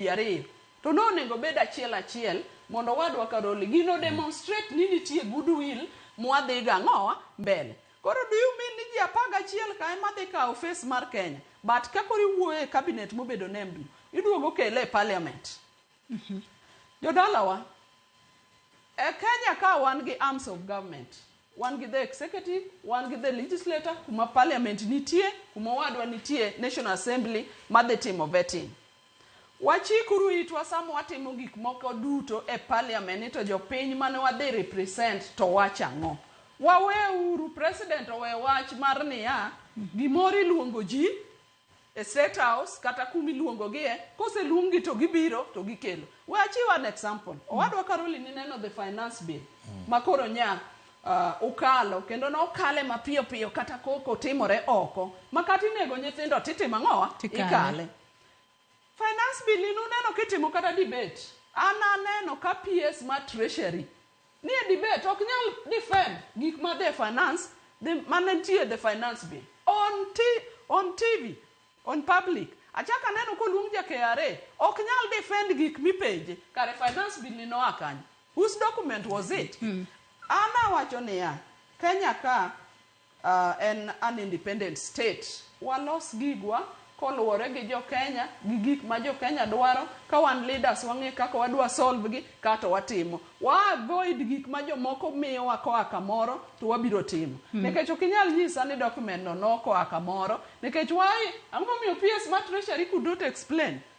Ariyo to nonego bed achiel achiel mondo wadwa Karoli gino demonstrate ni nitie goodwill mwadhi ga ang'owa mbele. Koro do you mean ni ji 11 ka ema dhi kawo face mar Kenya? But ka koro iwuoyo e cabinet mobedo named no, iduogo kele e parliament. Jodalawa, e Kenya ka wan gi arms of government. Wan gi the executive, wan gi the legislator, kuma parliament nitie, kuma wadwa nitie National Assembly madhi timo vetting. Wachikuru itwa sama watimo gik moko duto e parliament ni to jopiny mane wadhi represent to wacho ang'o. Waweuru president owe wach mar niya, gimoro iluongo ji e State House kata kuma iluongo gie, koseluong gi to gibiro to gikelo. We achiw an example. Owadwa Caroline, ineno the finance bill ma koro nya ukalo kendo nokale mapiyo piyo kata koko timore oko ma kata inego nyithindo titimo ang'owa? Tikale. Ikale. Finance bill inuneno kitimo kata debate. An aneno ka PS mar Treasury nie debate ok nyal defend gik ma the finance the mane nitie the finance bill on TV, on public. Achako aneno koluong ja KRA ok nyal defend gik mipenje. Kare finance bill ni noa kanye? Whose document was it? An awacho niya, Kenya ka en an independent state. Walos gigwa koluwore gi jo Kenya, gi gik ma jo Kenya dwaro. Ka wan leaders, wang'e kaka wadwa solve gi kato watimo. Wa avoid gik ma jomoko miyowa koa kamoro to wabiro timo. Nikech ok inyal nyisa ni document no nokoa kamoro. Nikech why? Ang'o momiyo PS mar Treasury could not explain?